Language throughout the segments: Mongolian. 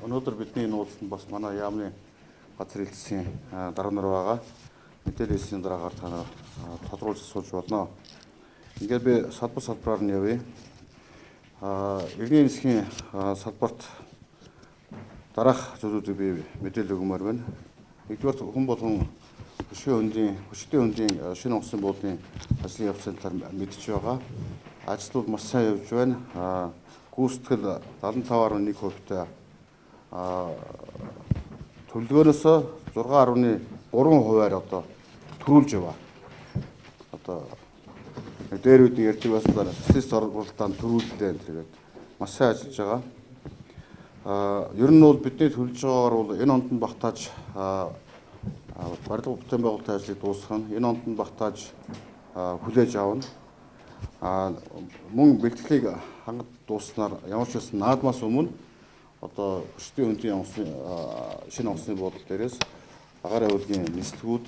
Өнөөдөр бидний энэ уулзалтанд бас манай яамны газар хэлтсийн дарга нар байгаа. Мэдээлэл хэлсний дараагаар та нар тодруулж асууж болно. Ингээд би салбар салбараар нь явъя. Иргэний засгийн салбарт дараах зүйлүүдийг би мэдээлэл өгмөр байна. Нэгдүгээр, хүн болгон хөшигтэй хөндийн шинэ онгоцны буудлын ажлын явцын талаар мэдж байгаа. Ажлууд маш сайн явж байна. Гүйцэтгэл 75.1%-тай, төлөвлөгөөнөөс 6.3%-аар одоо төрүүлж яваа. Одоо дээр үед ярьдаг байсан социалист оролтоор төрүүллээ энэ тэгээд маш сайн ажиллаж байгаа. Ер нь бол бидний төлж байгаагаар бол энэ онд нь багтааж барилга бүтээн байгуулалтын ажлыг дуусгах нь, энэ онд нь багтааж хүлээж авна. Мөн бэлтгэлийг хангад дууснаар ямар ч байсан наадмаас өмнө одоо хөшигтэй хөндийн онгоцны шинэ онгоцны буудлын дээрээс агаарын хөлгийн нислэгүүд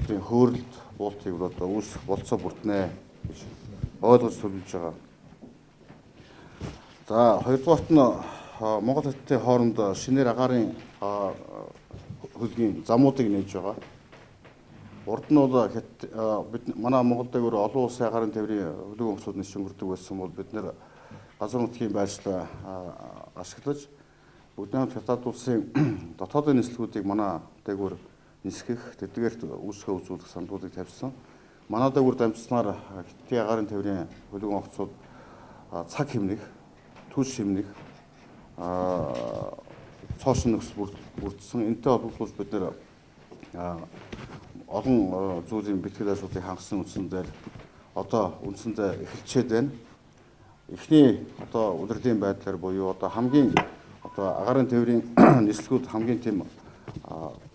тийм хөөрөлд буултыг одоо үүсгэх болцоо бүрднэ гэж ойлгож төлөвлөж байгаа. За, хоёрдугаарт нь Монгол хотын хооронд шинээр агаарын хөлгийн замуудыг нээж байгаа. Урд нь бол бид манай Монгол дээгүүр олон улсын агаарын тээврийн хөлөг онгоцууд нисч өнгөрдөг байсан бол бид нэр газар нутгийн байршлаа ашиглаж Бүгд Хятад улсын дотоодын нислэгүүдийг манай дээгүүр нисгэх, тэдгээрт үүсгээ үзүүлэх саналуудыг тавьсан. Манай дээгүүр дамжсанаар Хятадын агаарын тээврийн хөлөг онгоцууд цаг хэмнэх, түлш хэмнэх, цоошин нөхцөл бүрдсэн. Энэтэй холбогдуулж бид нэр олон зүйлийн бэлтгэл ажлуудыг хангасан үндсэн дээр одоо үндсэндээ эхэлчихэд байна. Эхний одоо удирдлагын байдлаар буюу одоо хамгийн одоо агаарын тээврийн нислэгүүд хамгийн тийм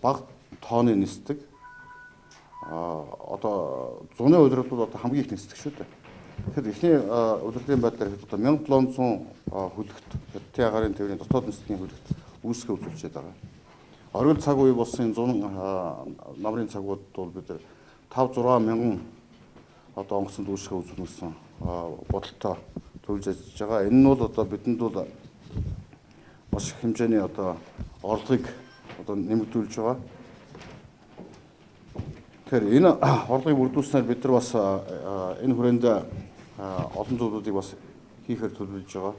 бага тооны нисдэг. Одоо зуны удирдлагууд одоо хамгийн их нисдэг шүү дээ. Тэгэхээр эхний удирдлагын байдлаар ихэд одоо 1700 хөлөгт Хятадын агаарын тээврийн дотоод нислэгийн хөлөгт үүсгээ үзүүлчихэд байгаа. Оргил цаг үе болсон зун намрын цагууд бол бид 5 6 мянган одоо онгоцонд үүсгээ үзүүлсэн бодолтой төлж ажиллаж байгаа. Энэ нь бол одоо бидэнд бол маш их хэмжээний одоо орлогыг одоо нэмэгдүүлж байгаа. Тэгэхээр энэ орлогыг бүрдүүлснээр бид нар бас энэ хүрээнд олон зүйлүүдийг бас хийхээр төлөвлөж байгаа.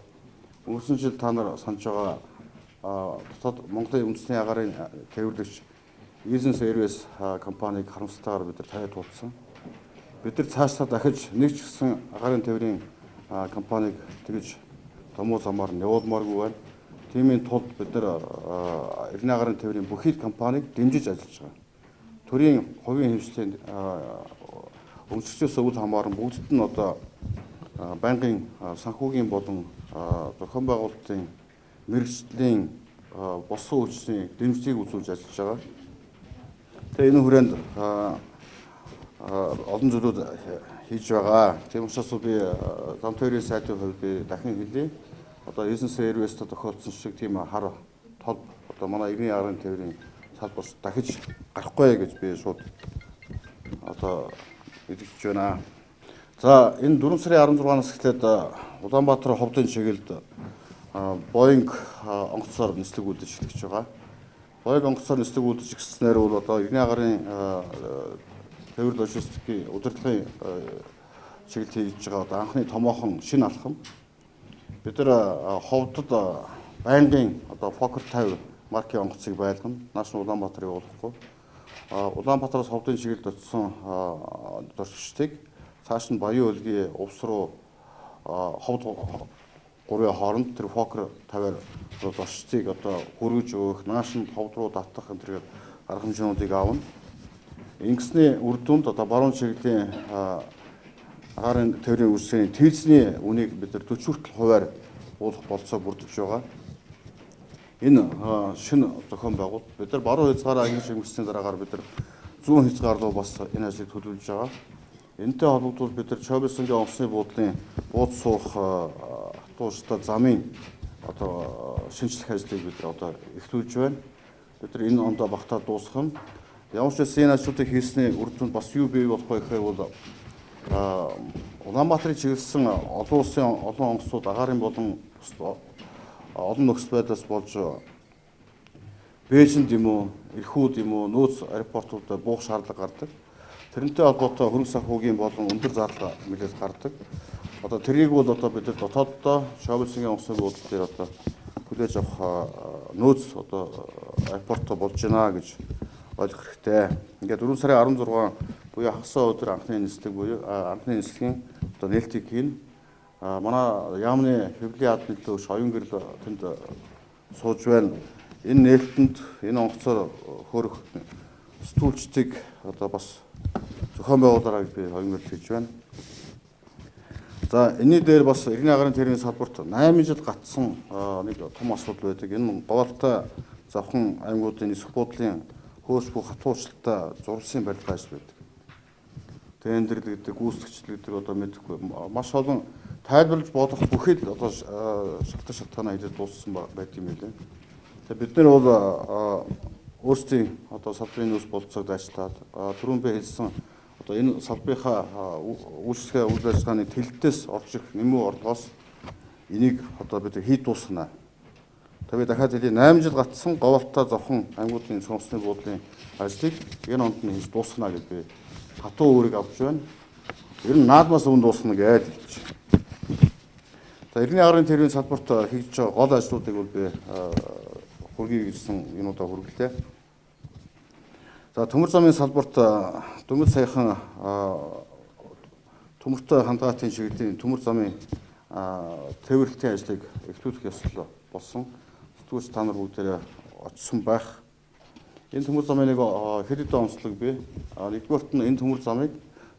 Өнгөрсөн жил та нар санаж байгаа дотоод Монголын үндэсний агаарын тээвэрлэгч Business Airways компанийг харамсалтайгаар бид нар тавиад туулсан. Бид нар цаашдаа дахиж нэг ч гэсэн агаарын тээврийн компанийг тэгж томуу замаар нь явуулмааргүй байна. Тиймийн тулд бид нар эрдэнэ агаарын тээврийн бүхий компанийг дэмжиж ажиллаж байгаа. Төрийн хувийн хэмжлэлийн өмсгчөөс үл хамааран бүгдд нь одоо байнгын санхүүгийн болон зохион байгуулалтын мэргэжлийн босон үйлчлэлийн дэмжлэгийг үзүүлж ажиллаж байгаа. Тэгээ энэ хүрээнд олон зүйлүүд хийж байгаа. Тийм учраас би зам тээврийн сайдын хувьд би дахин хэлье. Одоо Business Airways-д тохиолдсон шиг тийм хар толб одоо манай иргэний агаарын тээврийн салбарт дахиж гарахгүй гэж би шууд одоо мэдгэж байна. За, энэ 4 сарын 16-наас эхлээд Улаанбаатар ховдын чиглэлд Boeing онгоцоор нислэг үйлдэж эхлэж байгаа. Boeing онгоцоор нислэг үйлдэж эхэлснээр бол одоо иргэний агаарын тээвэр логистикийн удирдлагын чиглэлд хийж байгаа одоо анхны томоохон шинэ алхам. Бид нар ховдод байнгын одоо Fokker 50 маркийн онгоцыг байлгана. Нааш нь Улаанбаатар явуулахгүй. Улаанбаатараас ховдын чиглэлд очисон зорчигчдыг цааш нь Баян өлгийн увс руу ховд гурвын хооронд тэр Fokker 50-аар зорчигчдыг одоо хүргэж өгөх, нааш нь ховд руу татах энэ төрлийн арга хэмжээнүүдийг авна. Ингэсний үр дүнд одоо баруун чиглэлийн агаарын тээврийн үйлчилгээний тийзний үнийг бид нар 40 хүртэл хувиар буулгах болцоо бүрдэж байгаа. Энэ шинэ зохион байгуулалт бид нар баруун хязгаараа ангиж өнгөрсний дараагаар бид нар зүүн хязгаар руу бас энэ ажлыг төлөвлөж байгаа. Энэтэй холбогдвол бид нар Чобисонгийн онгоцны буудлын бууз суух хатууштай замын одоо шинжлэх ажлыг бид нар одоо эхлүүлж байна. Бид нар энэ ондоо багтаа дуусгах нь. Ямар ч байсан энэ ажлуудыг хийсний үр дүнд бас юу бий болох вэ гэхээр бол Улаанбаатарыг чиглэсэн олон улсын олон онгоцууд агаарын болон олон нөхцөл байдлаас болж Бээжинд юм уу, Ирхүүд юм уу, нөөц аэропортуудад буух шаардлага гардаг. Тэрнтэй холбоотой хөрөнгө санхүүгийн болон өндөр зардал нэлээд гардаг. Одоо тэрийг бол одоо бид нар дотооддоо Шовинсгийн онгоцны буудлын дээр одоо хүлээж авах нөөц одоо аэропорт болж байна гэж ойлгох хэрэгтэй. Ингээд 4 сарын 16 буюу хагас өдөр анхны нислэг буюу анхны нислэгийн одоо нээлтийг хийнэ. Манай яамны хэвлэлийн албаны төлөөлөгч оюун гэрэл тэнд сууж байна. Энэ нээлтэнд энэ онгоцоор хөөрөх сэтгүүлчдийг одоо бас зохион байгуулаарай гэж би оюун гэрэл хийж байна. За энэний дээр бас иргэний агарын тэргийн салбарт 8 жил гатсан нэг том асуудал байдаг. Энэ Говьалтай завхан аймагуудын нисэх буудлын хөөс бүх хатуурчлалтай зурвасын барилга ажил байдаг. Тендерлэгдэг, гүйцэтгэгч гэдэг одоо мэдэхгүй маш олон тайлбарлаж бодох бүхэл одоо шалтгаан шалтгаанаа хэлээд дууссан байдаг юм билээ. Тэгээ бид нар бол өөрсдийн одоо салбарын нөөц болцоог дайчлаад түрүүн би хэлсэн одоо энэ салбарынхаа үйлчлэгээ үйл ажиллагааны тэлэлтээс орж ирэх нэмүү орлогоос энийг одоо бид хий дуусгана. Тэгээ дахиад хэлье, 8 жил гатсан Говьалтай зовхон аймагуудын сонгоцны буудлын ажлыг энэ онд нь хийж дуусгана гэж би хатуу үүрэг авч байна. Ер нь наадмаас өмнө дуусна гэж хэлж. За иргэний агарын тэргийн салбарт хийж байгаа гол ажлуудыг бол би хүргэе гэсэн юмудаа хүргэлээ. За төмөр замын салбарт дөнгөж саяхан төмөртэй хандгаатын чиглэлийн төмөр замын тээвэрлэлтийн ажлыг эхлүүлэх ёслол болсон. Сэтгүүлч та нар бүгдээрээ очсон байх. Энэ төмөр замын нэг хэд хэдэн онцлог бий. Нэгдүгээрт нь энэ төмөр замыг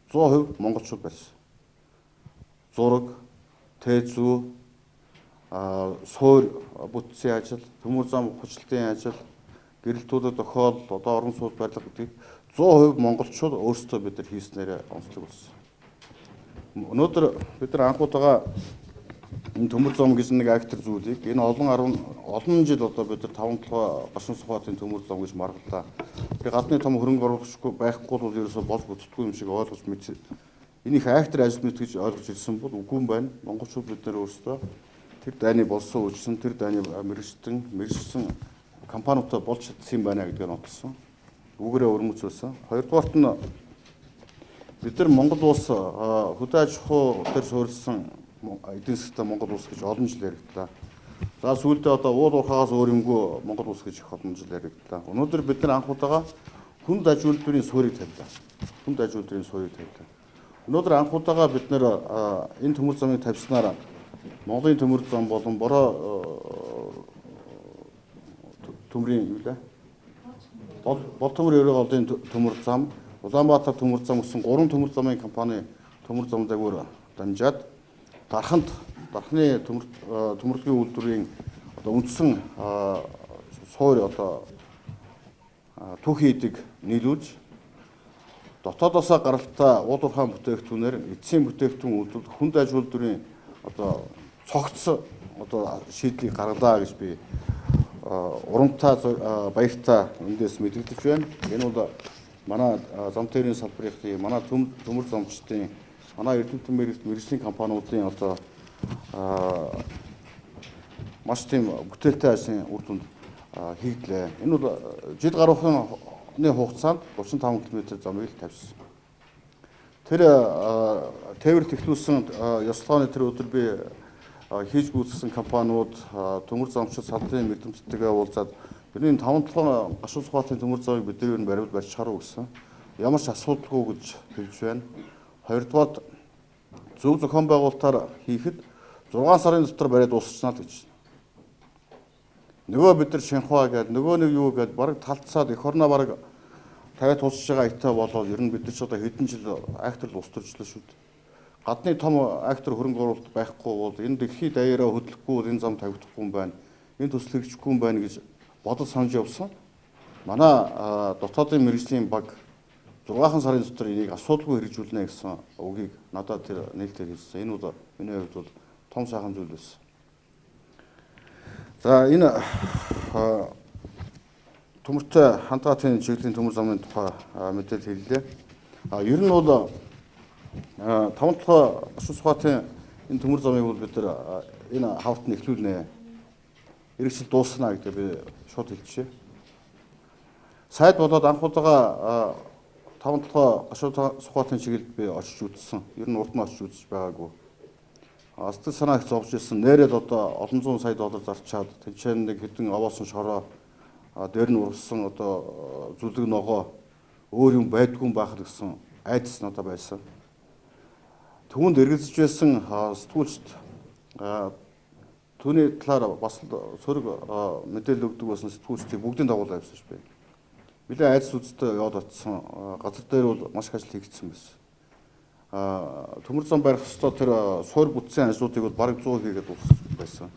100% монголчууд барьсан. Зураг, тээзүү, суур бүтцийн ажил, төмөр зам хүчлэлтийн ажил, гэрэлтүүдэд тохиол, одоо орон сууц барилга гэдгийг 100% монголчууд өөрсдөө бид нар хийснээрээ онцлог болсон. Өнөөдөр бид нар анх удаага энэ төмөр зам гэж нэг актер зүйлийг энэ олон жил одоо бид нар 5 толгой гашуун сухаатын төмөр зам гэж маргалаа. Тэр гадны том хөрөнгө оруулагчгүй байхгүй бол ерөөсөө болж бүтдэггүй юм шиг ойлгож мэд. Энэ их актер ажил мэт гэж ойлгож ирсэн бол үгүй юм байна. Монголчууд бид нар өөрсдөө тэр дайны болсон үжсэн, тэр дайны мэрэгжсэн компаниудаа болж чадсан юм байна гэдгийг нотолсон. Үүгээрээ өрмөц байсан. Хоёрдугаарт нь бид нар Монгол улс хөдөө аж ахуй дээр суурилсан эдийн засгтай Монгол улс гэж олон жил яригдлаа. За сүүлдээ одоо уул уурхаагаас өөр юмгүй Монгол улс гэж их олон жил яригдлаа. Өнөөдөр бид нар анх удаага хүнд аж үйлдвэрийн суурийг тавилаа. Хүнд аж үйлдвэрийн суурийг тавилаа. Өнөөдөр анх удаага бид нар энэ төмөр замыг тавьснаар Монголын төмөр зам болон бороо төмрийн юу лээ? Бол төмөр ерөөх голын төмөр зам, Улаанбаатар төмөр зам гэсэн 3 төмөр замын компани төмөр зам загвар дамжаад дарханд дархны төмөрлөгийн үйлдвэрийн одоо үндсэн суур одоо түүхий эдийг нийлүүлж дотоодоосоо гаралтай уул уурхайн бүтээгдэхүүнээр эцсийн бүтээгдэхүүн үйлдвэрлэх хүнд аж үйлдвэрийн одоо цогц одоо шийдлийг гаргалаа гэж би урамтай баяртай эндээс мэдэгдэж байна. Энэ бол манай зам тээврийн салбарын, манай төмөр замчдын, манай эрдэмтэн мэргэжлийн компаниудын одоо маш тийм бүтээлтэй ажлын үр дүнд хийгдлээ. Энэ бол жил гаруйхны хугацаанд 35 км замыг тавьсан. Тэр тээвэрлэлт эхлүүлсэн ёслооны тэр өдөр би хийж гүйцэтгэсэн компаниуд, төмөр замчид салбарын эрдэмтдтэйгээ уулзаад бидний 5 толгой гашуун сухаатын төмөр замыг бид нар бариул барьж харуу гэсэн. Ямар ч асуудалгүй гэж хэлж байна. Хоёрдугаарт зөв зохион байгуулалтаар хийхэд 6 сарын дотор бариад дуусчихна л гэж. Нөгөө бид нар Шинхуа гэдэг, нөгөө нэг юу гэдэг бараг талцаад эх орноо бараг тавиад тусч байгаа айтаа болоод ер нь бид нар ч одоо хэдэн жил акторл ус төржлөө шүү дээ. Гадны том актер хөрөнгө оруулалт байхгүй бол энэ дэлхийд даяараа хөдлөхгүй бол энэ зам тавигдахгүй юм байна. Энэ төсөл хэрэгжихгүй юм байна гэж бодол санаж явсан. Манай дотоодын мэргэжлийн баг 6 сарын дотор энийг асуудалгүй хэрэгжүүлнэ гэсэн үгийг надад тэр нээлтээр хэлсэн. Энэ бол миний хувьд бол том сайхан зүйл байсан. За энэ төмөртэй хандгаатын чиглэлийн төмөр замын тухай мэдээлэл хэллээ. Ер нь бол 5 толгой гашуун сухаатын энэ төмөр замыг бол бид нар энэ хавт нь эхлүүлнэ. Иргэшил дуусна гэдэг би шууд хэлчихье. Сайд болоод анх удаага 5 толгой гашуу сухаатын чиглэлд би очиж үзсэн. Ер нь урд нь очиж үзэж байгаагүй. Сэтгэл санаа их зовж ирсэн. Нээрэл одоо олон зуун сая доллар зарчаад тэнцэн нэг хэдэн овоосон шороо дээр нь ургасан одоо зүлэг ногоо өөр юм байдгүй байх л гэсэн айдас надад байсан. Түүнд эргэлзэж байсан сэтгүүлчд түүний талаар бас сөрөг мэдээлэл өгдөг байсан сэтгүүлчдийг бүгдийн дагуулж авсан ш би. Нэлээд айдас үзтэй яваад очсон. Газар дээр бол маш их ажил хийгдсэн байсан. Төмөр зам барих ёстой тэр суур бүтцийн ажлуудыг бол бараг 100 хийгээд дууссан байсан.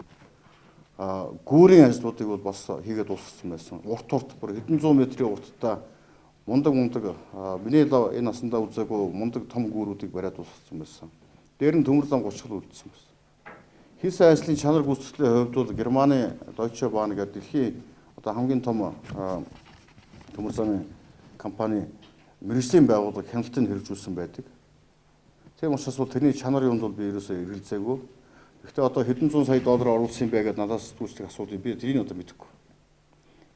Гүүрийн ажлуудыг бол бас хийгээд дууссан байсан. Урт урт бүр хэдэн зуун метрийн урттай мундаг мундаг миний лав энэ насандаа үзээгүй мундаг том гүүрүүдийг бариад дууссан байсан. Дээр нь төмөр зам 30 хол үлдсэн байсан. Хийсэн ажлын чанар гүйцэтгэлийн хувьд бол Германы Deutsche Bahn гэдэг дэлхийн одоо хамгийн том төмөр замын компани мэргэжлийн байгууллага хяналтыг хэрэгжүүлсэн байдаг. Тийм учраас бол тэрний чанар юунд бол би ерөөсөө эргэлзээгүй. Гэхдээ одоо хэдэн зуун сая доллар оруулсан юм бэ гэдээ надаас сэтгүүлчдийг асуудыг би тэрийг одоо мэдэхгүй.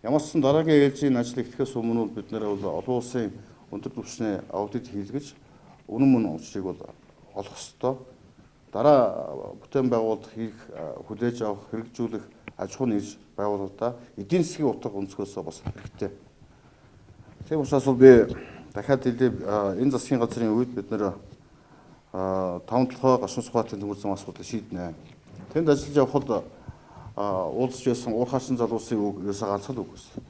Ямар ч сан дараагийн ээлжийн ажил эхлэхээс өмнө бол бид нэр бол олон улсын өндөр түвшний аудит хийлгэж үнэн мөн учрыг бол олох ёстой. Дараа бүтээн байгуулалт хийх, хүлээж авах, хэрэгжүүлэх аж ахуйн нэгж байгууллагуудаа эдийн засгийн утга өнцгөөсөө бас хэрэгтэй. Тийм учраас бол би дахиад хэлье, энэ засгийн газрын үед бид нэр 5 толгой гашуун сухаатын төмөр зам асуудлыг шийднэ. Тэнд ажиллаж явхад уулзч байсан уурхаачин залуусын үг ерөөсөө ганцхан үг байсан.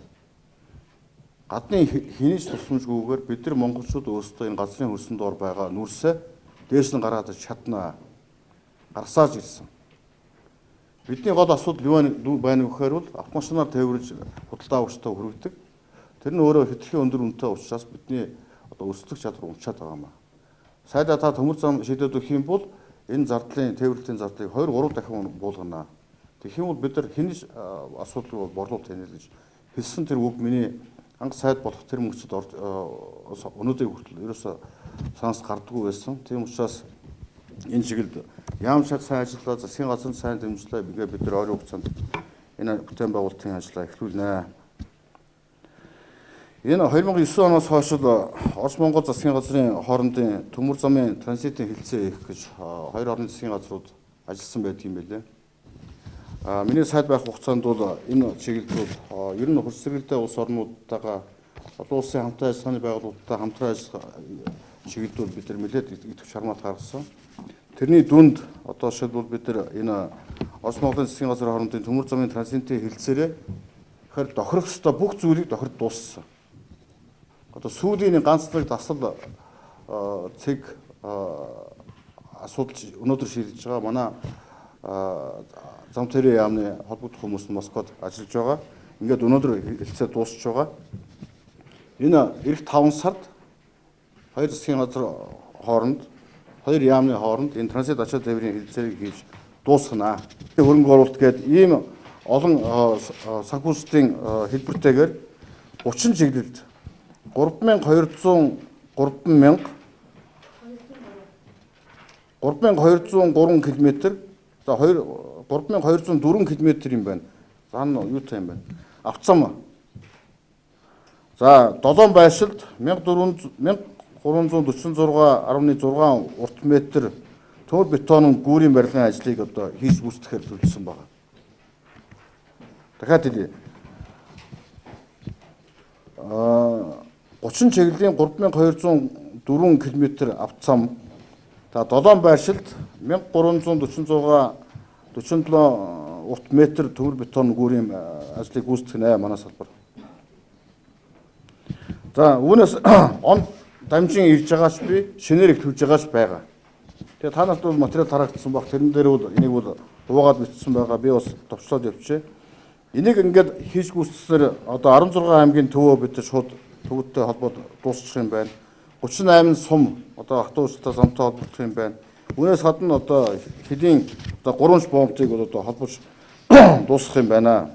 Гадны хэний ч тусламжгүйгээр бид нар монголчууд өөрсдөө энэ газрын хөрсөн доор байгаа нүрсээ дээш нь гаргаад чадна. Гарсааж ирсэн. Бидний гол асуудал юу байна гэхээр бол автомашинаар тээвэрлж худалдаа авагчтай хүргэдэг. Тэр нь өөрөө хэтэрхий өндөр үнэтэй учраас бидний одоо өрсөлдөх чадвар унчаад байгаа юм аа. Сайдаа та төмөр зам шийдээд өгөх юм бол энэ зардлын тээвэрлэлийн зардлыг 2-3 дахин буулгана. Тэгэх юм бол бид нар хэний асуудлыг бол борлуулалт хийнэ гэж хэлсэн тэр үг миний анх сайд болох тэр мөчөд өнөөдрийг хүртэл ерөөсөө санаас гардаггүй байсан. Тийм учраас энэ чиглэлд яамшаад сайн ажиллаа, засгийн газар сайн дэмжлээ. Ингээ бид нар ойрын хугацаанд энэ бүтээн байгуулалтын ажлаа эхлүүлнэ. Энэ 2009 оноос хойш Орос Монгол засгийн газрын хоорондын төмөр замын транзитын хэлцээ хийх гэж хоёр орны засгийн газрууд ажилласан байдаг юм байлээ. Миний сайд байх хугацаанд бол энэ чиглэлд бол ер нь хөрс сэргэлтэй улс орнуудтайгаа олон улсын хамтан ажиллагааны байгууллагуудтай хамтран ажиллах чиглэлд бол бид нар нэлээд идэвх чармаат гаргасан. Тэрний дүнд одоо жишээлбэл бид нар энэ Орос Монголын засгийн газрын хоорондын төмөр замын транзитын хэлцээрээ тэгэхээр тохирох ёстой бүх зүйлийг тохирд дууссан. Одоо сүүлийн ганц нэг дасал цэг асуудал өнөөдөр шийдэж байгаа манай зам тээрийн яамны холбогдох хүмүүс нь Москвад ажиллаж байгаа. Ингээд өнөөдөр хэлцээ дуусч байгаа. Энэ эх 5 сард хоёр засгийн газар хооронд хоёр яамны хооронд энэ транзит ачаа тээврийн хэлцээг хийж дуусгана. Хөрөнгө оруулалт гээд ийм олон санхүүжилтийн хэлбэртэйгээр 30 чиглэлд 3203 км, за 3204 км юм байна. За нь юутай юм байна. Авцам. За долоон байшилд 1346.6 урт метр төмөр бетонын гүүрийн барилгын ажлыг одоо хийж гүйцэтгэхээр төлөвлөсөн байна. Дахиад хэлье. 30 чиглэлийн 3204 км авцам. За долоон байршилд 1346 47 урт метр төмөр бетон гүүрийн ажлыг гүйцэтгэнэ манай салбар. За үүнээс он дамжин ирж байгаач би шинээр эхлүүлж байгаач байгаа. Тэгээ та нарт бол материал тараагдсан баг. Тэрэн дээр бол энийг бол дуугаад бичсэн байгаа. Би бас товчлоод явчихъя. Энийг ингээд хийж гүйцэтгэсээр одоо 16 аймгийн төвөө бид шууд төвөдтэй холбоод дуусчих юм байна. 38 сум одоо хатуу ууштай замтай холбогдох юм байна. Үүнээс гадна одоо хөлийн одоо 3 бомбыг бол одоо холбож дуусгах юм байна.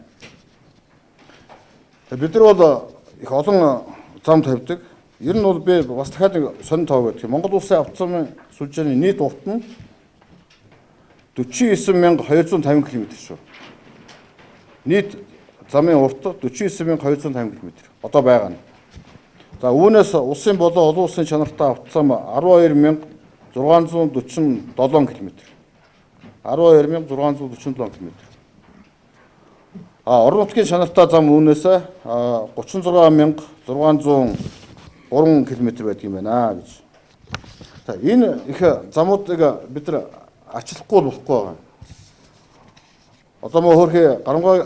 Бид нар бол их олон зам тавьдаг. Ер нь бол би бас дахиад нэг сонин тоо гэдэг. Монгол улсын автозамын сүлжээний нийт урт нь 49250 км шүү. Нийт замын урт 49250 км одоо байгаа нь. За үүнээс улсын болон олон улсын чанартай автозам 12647 км. 12647 км. А орон нутгийн чанартай зам үүнээс 36603 км байдаг юм байна гэж. За энэ их замуудыг бид нар арчлахгүй болохгүй байгаа. Одоо мөн хөөрхий гарамгай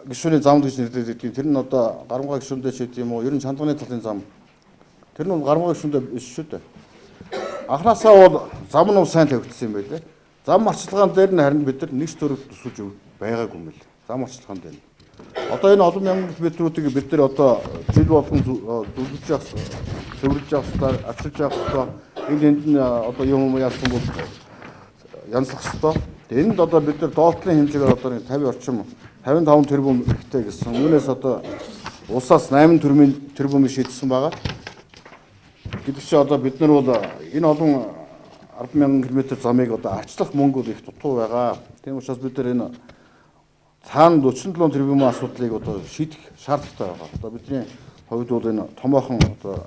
гишүүний зам гэж нэрлэдэг гэдэг. Тэр нь одоо гарамгай гишүүндээ ч гэдэг юм уу, ер нь чандганы талын зам. Тэр нь бол гарамгай гишүүндээ биш шүү дээ. Анхнаасаа бол зам нь сайн тавигдсан юм байлээ. Зам арчилгаан дээр нь харин бид нар нэг ч төрөг төсөж байгаагүй юм байна. Зам арчилгаан дээр нь. Одоо энэ олон мянган километрүүдийг бид нар одоо жил болгон зүрлэж явах, цэвэрлж явах хэрэгтэй, арчилж явах хэрэгтэй. Энэ энд нь одоо юм яасан бол янзлах хэрэгтэй. Энд одоо бид нар доотлын хэмжээгээр одоо 50 орчим 55 тэрбум хэрэгтэй гэсэн. Үүнээс одоо улсаас 8 тэрбум шийдсэн байгаа. Гэдэг чинь одоо бид нар бол энэ олон 10,000 км замыг одоо арчлах мөнгө бол их дутуу байгаа. Тийм учраас бид нар энэ цаана 47 тэрбумын асуудлыг одоо шийдэх шаардлагатай байгаа. Одоо бидний хувьд бол энэ томоохон одоо